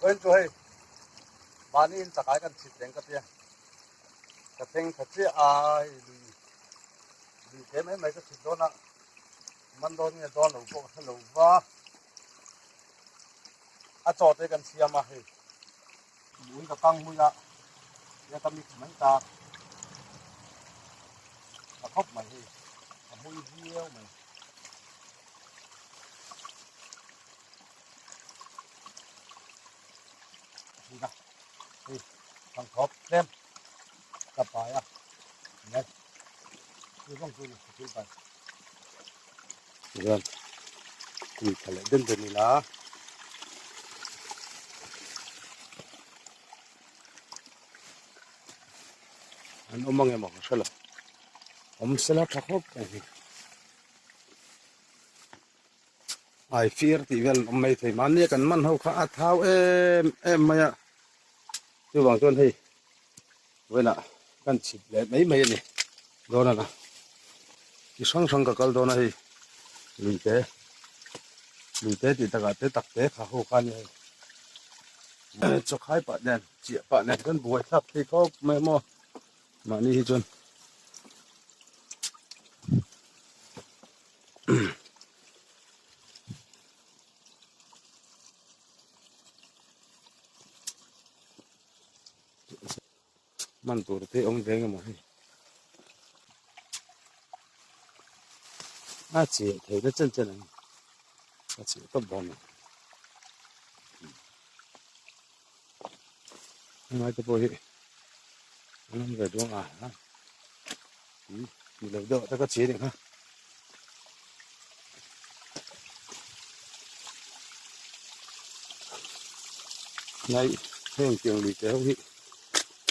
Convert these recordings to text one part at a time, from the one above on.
Vawiin chu hei mahni in chakai kan chhit reng ka tia ka thleng tha chiah a hei lui lui te mai mai ka chhit dawn a man dawn nge dawn lo pawh ka hre lo va a chaw te kan siam a hei mui ka kang hmui a tia ka mix mai ta ka khawp mai hei a hmui viau mai. Chuan tui tha leh den den ila an awm ang emaw ka hre lo awm sela tha khawp mai hi. Ai fir tih vel an awm mai thei mahni kan man ho kha a thau em em mai a chuvang chuan hei vawiinah kan chhip leh mai mai a ni dawn a na chi hrang hrang ka kal dawn a hei lui te lui te tih takah te tak te kha ho kha a ni hei chawkhai pah nen chiah pah nen kan buai thlak thei khawp mai maw mahni hi chuan. Man tur te awm ve emaw hei a chiah thei na chen chen ang a chiah tawp dawn a heng ai te pawh hi an awm ve duang a ha Tih loh deuh tak a chi anih kha. Nai heng tiang lui te ho hi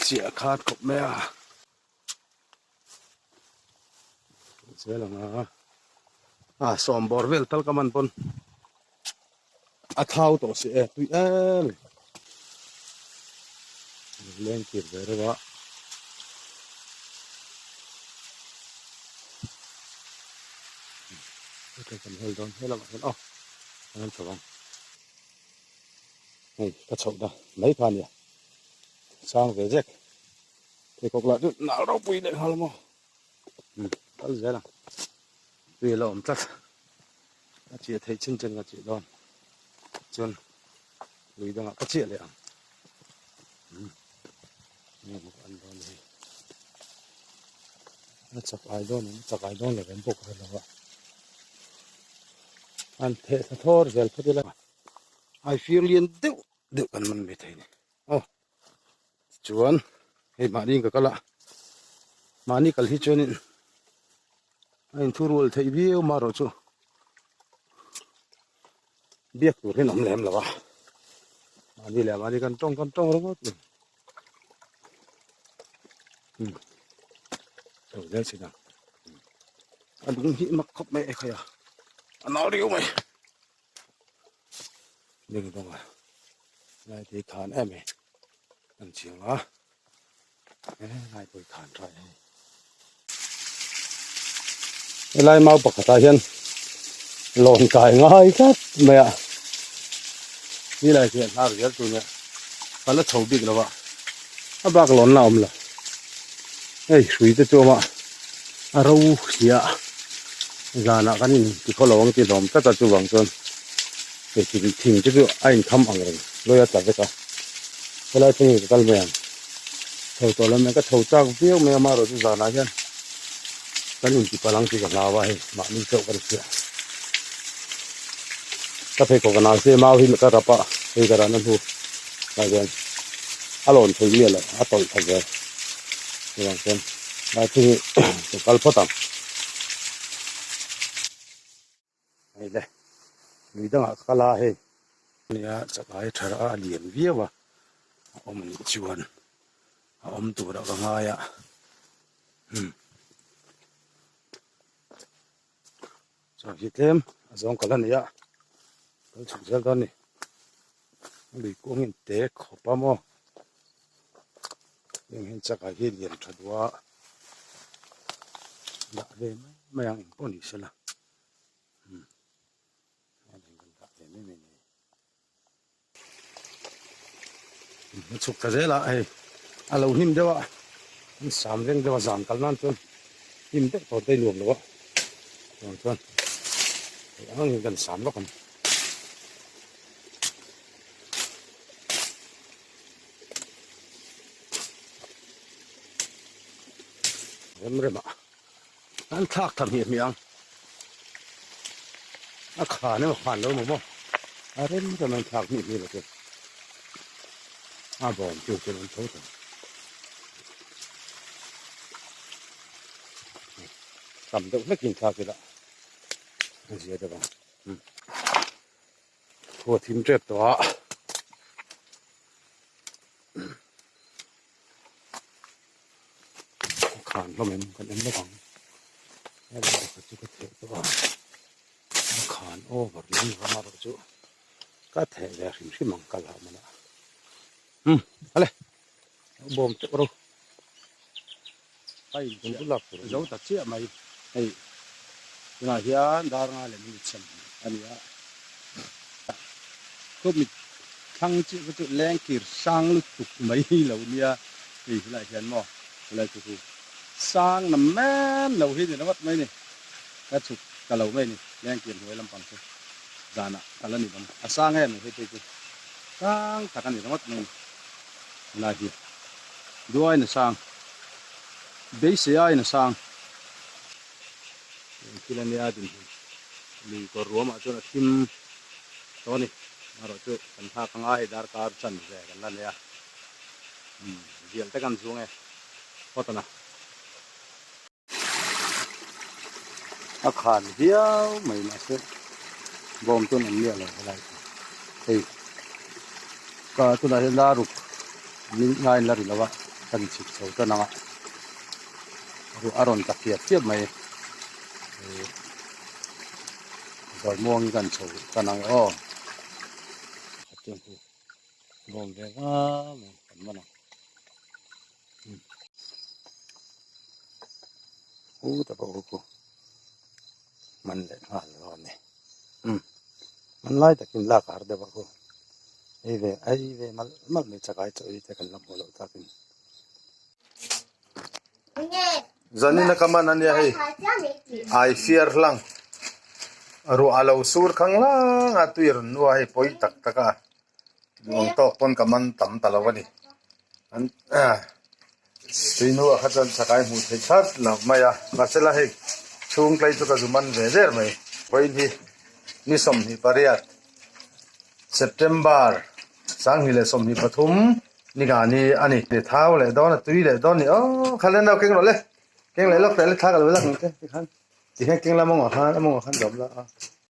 chiah khat khawp mai a. Zel ang a. A sawm bawr vel tal ka man pawn a thau tawh si e tui em. Leng tir ve reuh a. Heta kan hel dawn he lamah hian aw kan chho ang. Hei ka chhoh na mai kha ania sang ve zek pheikhawk lah chu nal ropui leh nghal maw kal zel ang tui a la awm tlat a chiah theih chin chen ka chiah dawn chuan lui dangah ka chiah leh ang an dawn hei a chak ai dawn ang chak ai dawn lo em pawh ka hre lo a an theh thla thawr zel phawt ila ai fir lian deuh deuh kan man mai thei ni aw chuan hei mahni ka kal a mahni kal hi chuanin a inthurual theih viau marawh chu biak tur hian awm lem lo a mahni leh mahni kan tawng kan tawng ringawt mai um chho zel chin a a lung hi mak khawp mai ekhai a a nau riau mai ding dawng a lai te khan em e an chiang a e lai pawh hi khan tha e helai mau pakhatah hian lawn kai ngai tlat mai a ni lai hian hnar zel tur nia ka la chho bik lo a a bak lawn la awm lo hei hrui te chu a awm a a ro hliah zanah kan in ti khaw lo ang tih hlawm tlat a chuvang chuan hei thing thing te chu a inkham ang reng lawi a tla vek a helai thleng hi ka kal mai ang chho tawh lo mai ka chho chak viau mai a amaherawh chu zanah hian kan inti palh ang tih ka hlau a hei mahni chauh ka ni chiah ka pheikhawk a nau se mau hi ka rap a hei ka rana hnu tah hian a lawn thei miah loh a tawlh tha zel chuvang chuan lai thing hi ka kal phawt ang. Hei le lui dangah ka kal a hei nia chakai tha a lian viau a a awm anih chuan a awm turah ka ngai a umm chuan hi tlem a zawng kal a ni a kal chhuk zel dawn a ni lui kawng in te khawp a maw heng hian chakai hi lian tha duh a dah ve mai mai ang engpawh ni sela. A chhuk ta zel a hei a lo hnim deuh a an sam veng deuh a zan kal nan chuan hnim deuh tawh te nuam lo a chuan chuan hei ang angin kan sam lawk ang. Rem rem a an thlak tha hmiah hmiah ang a khan emaw khan lo emaw maw a rem rem an thlak hmiah hmiah lo chu a bawm chu chuan an tho thei tam deuh hlekin thlak ila a zia deuh ang. Khua thim tep tawh a. Khan hlawm em kan en lawk ang. Helai pakhat chu ka theh tawh a. A khan over lam ram erawh chu ka theh ve hrim hrim ang ka lah man a. Um ale bawm teuh ro. Hei zo ta chiah mai hei tunah hian dar nga leh minute 20 a ni a khawp mit thlang chiah kha chu leng kir sang lutuk mai lo nia hei helaiah hian maw helai chu chu sang na men lo hi ni ringawt mai ni ka chhuk ta lo mai ni leng kir hnuai lampang chu zanah ka la ni bang a sang em hei phei chu sang tak a ni ringawt mai ni helai hi. Duain a sang. Beisei aiin a sang. Thil a nia din hi. Lui kawr ruamah chuan a thim tawh a ni. Amaherawh chu kan thlak anga hei darkar chan ve kan la nei a. Umm zial te kan zuang e. Phawt ana. A khan viau mai mahse bawm chuan an miah lo helai chu hei ka tunah hian la ruk min ngaiin la ri lo a kan chhip chho tan ang a ruah a rawn tla fiap fiap mai ih zawimuangin kan chho tan ang e aw bawm ve va mai kan man ang. U ta pawh khu man leh nghal lo a ni umm man lai takin lak a har deuh a khu ei ve ei ve malh malh mai chakai chaw ei te kan la hmuh loh takin. Zanin a ka man ania hei ai fiar hlang ruah a lo sur khang lang a tui rawn nua hei pawi tak tak a. Nuam tawk pawn ka man tam ta lo a ni. An tuinuah kha chuan chakai hmuh theih thlap lo mai a, mahsela hei chhung tlei chu ka zu man ve der mai. Vawiin hi ni 28 September 2023 ni nga ni a ni. Ni thau leh dawn a tui leh dawn ni aw kha len lo keng rawh le keng leh lawk teh le thla ka lo lak ang che tikhan tikhian keng la mawngah khan a mawngah khan dawm la a.